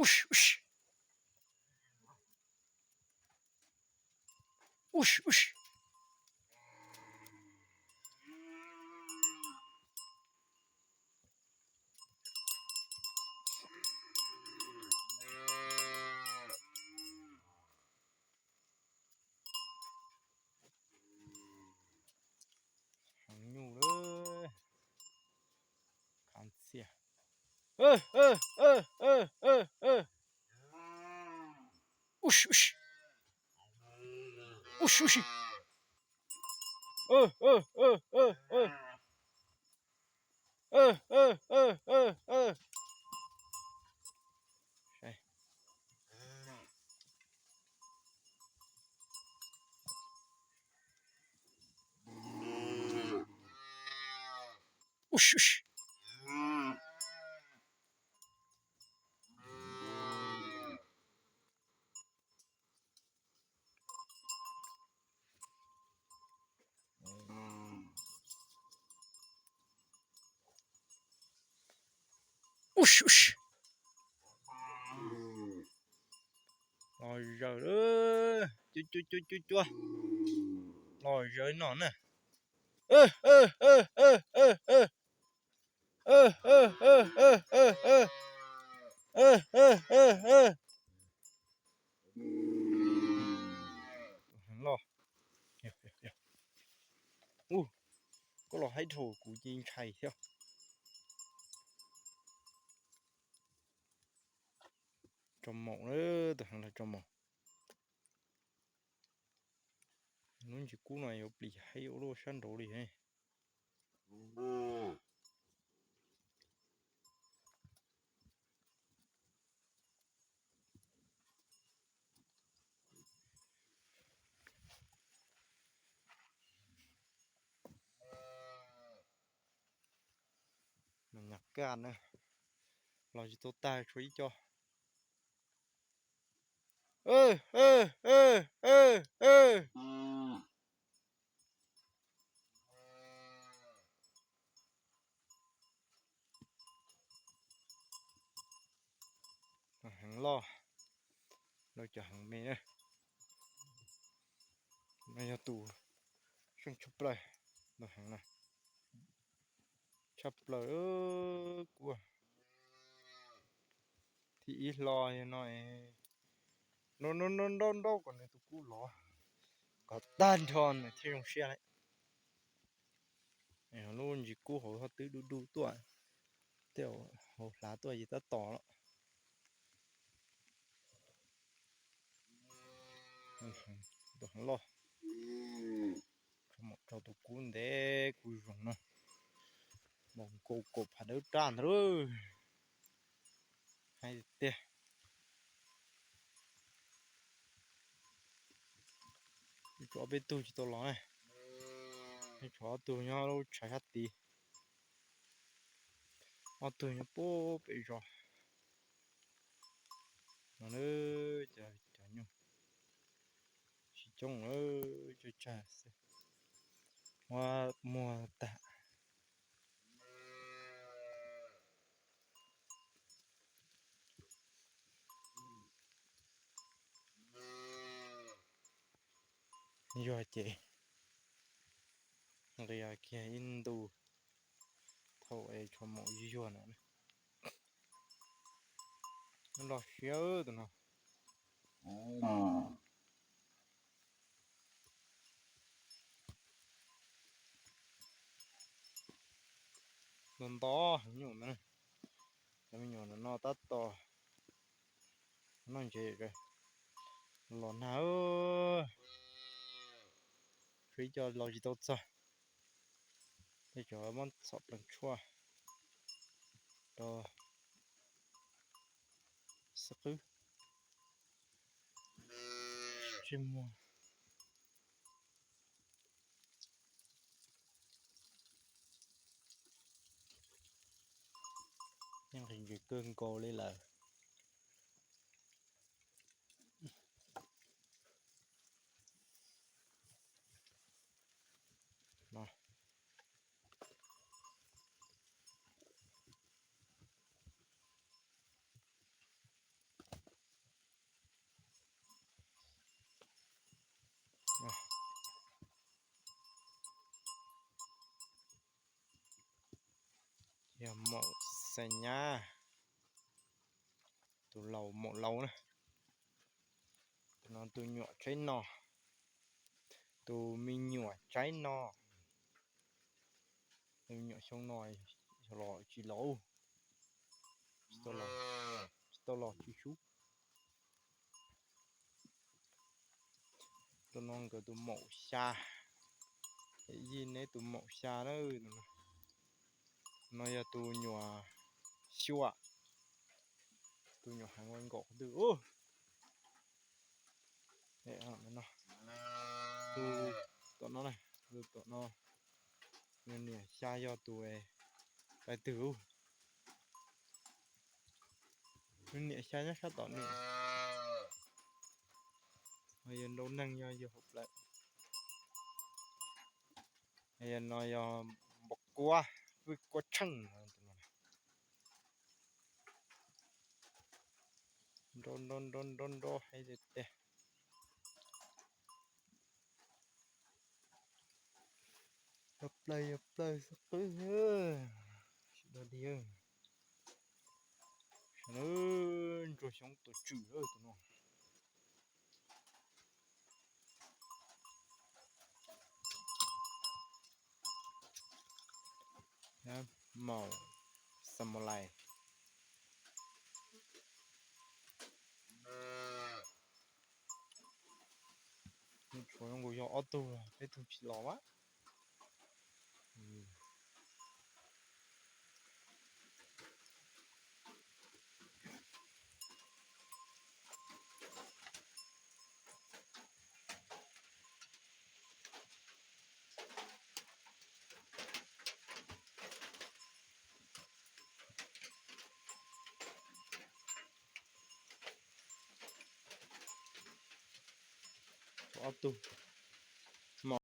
Ub si, ub si. Ub si, ub si. Heev nyuj lawm. Khav ntxhias. Ub si, ub si. Ub si, ub si. Ub si, ub si. Ub si, ub si. Los zaws, cua cua cua cua cua. Los zaws no na. Los. Ub, koj los haib dhau kuv ces ntshai thiab. Tso maum na, tus heev los tso maum. Lub ntsis kub no yuav plis haib ua luaj sab nraud li. Mas nyuam kaj na, los tsis tau tag, tshuav ib co. Heev loj, lawv cov heev me na. No yog tus seej tshaj plaws, tus heev na, tshaj plaws kuj. Thib ib hlo no, no no no nraub nraub kom nws tus kub lov, kom tag nrho nws thiaj zoo siab lauj. Lub ntsis kub hauv twb du du tuaj, tej hauv hlav tuaj ces tab tom lawm. Tus heev loj, tshuav tus kub ntev kuj zoo no, npaum nkaus kaum phav dawb raj ntawd lawm. Hais tiag, tshuav ob peb tug tsis tau los na, tshuav ob tug nyob lub tshav sab tid, ob tug nyob puag pem zos no. Cov nyuj tsis coob, cog tsag xwb, muab muag tag. Yog ces nqis kiag ib ntu thaum es tshuav maum yuag yuag na. Loj siab tus no. Nto nto heev nyuj na. Cov me nyuam no tab tom noj ntses los nag. Tshuav ib co los tsis tau txog, tej cov muab txhom plees tshuaj rau xwb qwb. Tsis muag. Yeej nqhis ntses kawg nkaus li lawm. Yog maum xeem nyab, tus laus maum laus na. Tus no tus nyuam tsaib no, tus me nyuam tsaib no. Tus me nyuam xyoo no los tsis laus, tsis tau los tsis sub. Tus no nkawd tus maum xya, yij neb tus maum xya na. No yog tus nyuam xyuam, tus nyuam heev ua nkaus qhov twg. Tus, tom no, tus tom no, niam xya yog tus pais twg. Niam xya nyob sab tom niam. Yog nrau neeg yog yawg hauv plawv. Yog no yog npog kuab, vwj kuab tsheej. Nrau nrau nrau nrau nrau hais tiag tiag. Yog plaws yog plaws xwb qwb. Sawv daws, ntsuag xyoob tuaj tswm lawm tus no. Maum xas mas lais. Tshuav zoo nkaus yog ob tug, peb tug tsis los a. Tshuav ob tug,